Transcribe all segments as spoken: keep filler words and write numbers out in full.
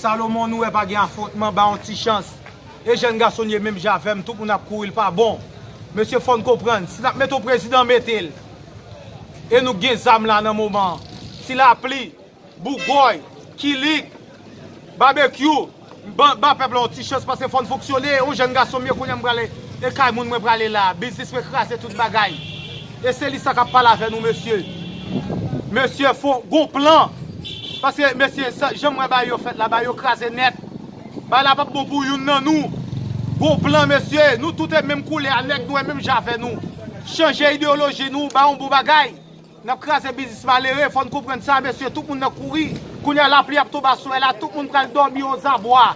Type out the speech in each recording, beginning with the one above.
Salomon, nou wè pa gen afwontman, ba yon ti chans. E jèn gason l ye menm jan avè m, tout moun ap kouri, l pa bon. Mesye, fò n konprann, si n ap mete yon prezidan, mete l. E nou gen zam la nan moman an. Ti Lapli, Bougòy, Kilik, Babekyou, ba, ba pèp la yon ti chans, paske fò n fonksyone. Yon jèn gason m ye, kounye a m prale e kay moun mwen prale la. Biznis mwen kraze tout bagay. E se li sa k ap pale avè nou, mesye. Mesye, fò gon plan. Paske, mesye, sa, jan m wè bagay yo fèt la, bagay yo kraze nèt. Bagay la p ap bon pou youn nan nou. Gon plan, mesye. Nou tout e menm koulè a, nèg nou e menm jan avè nou. Chanje ideyoloji nou, ba yon bon bagay. N ap kraze biznis malere, fò n konprann sa, mesye, tout moun nan kouri. Kounye a, lapli ap tonbe aswè la, tout moun pral dòmi ozabwa.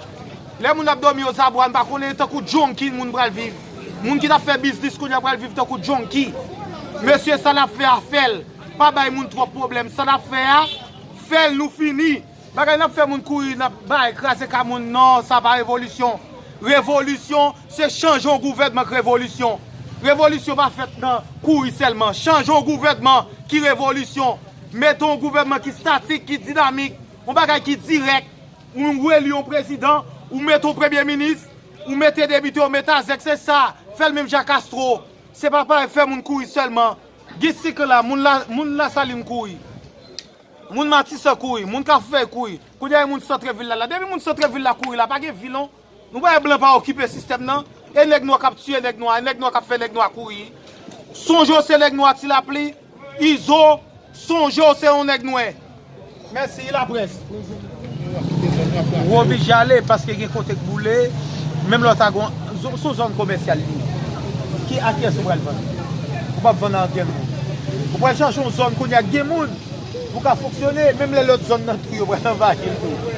Lè moun ap dòmi ozabwa, n pa konnen, tankou djonki moun pral viv. Moun ki t ap fè biznis kounye a pral viv tankou djonki. Mesye, sa n ap fè a, fè l. Pa bay moun twòp pwoblèm. Sa n ap fè a, fè l, nou fini. Bagay n ap fè moun kouri, n ap bay, kraze kay moun, non, sa pa revolisyon. Revolisyon, se chanje yon gouvènman k revolisyon. Revolisyon pa fèt nan kouri sèlman. Chanje yon gouvènman ki revolisyon. Mete yon gouvènman ki statik, ki dinamik, yon bagay ki dirèk. Ou eli yon prezidan, ou mete yon premye minis, ou mete depite, ou mete azèk, se sa. Fè l menm jan Castro. Se pa parèt fè moun kouri sèlman. Gen sik la, moun la, moun Lasalin kouri. Moun Matisan kouri, moun Kafou Vèy kouri. Kounye a, e moun santrevil la la. Depi moun santrevil la kouri la, pa gen vi non. Nou pa wè blan pa okipe sistèm nan. E nèg nwa k ap tiye nèg nwa, e nèg nwa k ap fè nèg nwa kouri. Sonje w se nèg nwa Ti Lapli, Izo, sonje w se yon nèg nwè. Mèsi, laprès. Ou oblije ale paske gen kote k boule, menm lè w ta gon, se yon zòn komèsyal li ye. Ki, a kiyès ou pral vann? Ou p ap vann a ankenn moun. Ou pral chache yon zòn kounye a k gen moun. Pou ka fonksyone, menm lè lòt zòn nan tou, yo pral anvayi l tou.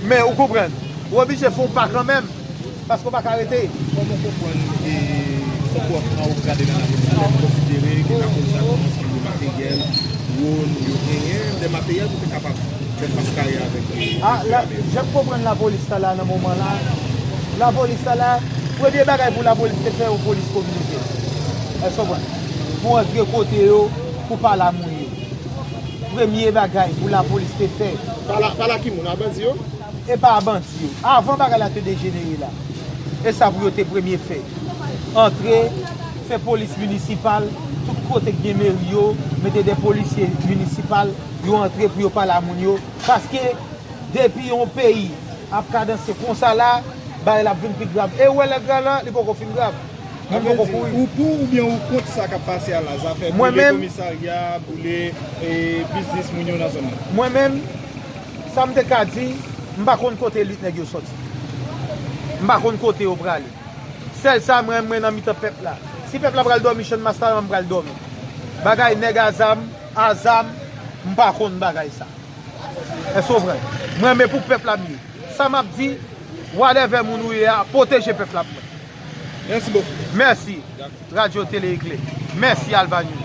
Men, ou konprann, ou oblije fè yon pa kanmenm, paske w pa ka rete. Kòman w konprann, e, sou pòt an ou gade nan lapolis la, ou konsidere ke lapolis la kòmanse gen de materyèl, dwòn, yo genyen de materyèl pou te kapab fè fas kare avèk, e, a, la, jan m konprann lapolis la, la, nan moman la, lapolis la, la, premye bagay pou lapolis te fè, yon polis kominotè. Èske w konprann? Pou antre kote yo, pou pale a moun yo. Premye bagay pou lapolis te fè. Pale a, pale a ki moun? A bandi yo? E pa a bandi yo. Avan bagay la te dejenere la. E sa pou yo te premye fè. Antre, fè polis minisipal, tout kote k gen meri yo, mete de polisye minisipal, yo antre pou yo pale a moun yo. Paske depi yon peyi ap kadanse konsa la, bagay la ap vin pi grav. E ou wè lè grav la, li poko fin grav. Moun poko kouri. Ou pou oubyen ou kont sa k ap pase a la, zafè boule komisarya, boule, e, biznis moun yo nan zòn nan? Mwen menm, sa m te ka di, m pa konn kote elit nèg yo sòti. M pa konn kote yo prale. Sèl sa, mwen, mwen nan mitan pèp la. Si pèp la pral dòmi Channmas la, m pral dòmi. Bagay nèg a zam, a zam, m pa konn bagay sa. Èske w konprann? Mwen, men pou pèp la m ye. Sa m ap di, whatever moun ou ye a, pwoteje pèp la pou mwen. Mèsi bokou. Mèsi. Dakò. Radyo Tele Eklè. Mèsi, Alva News.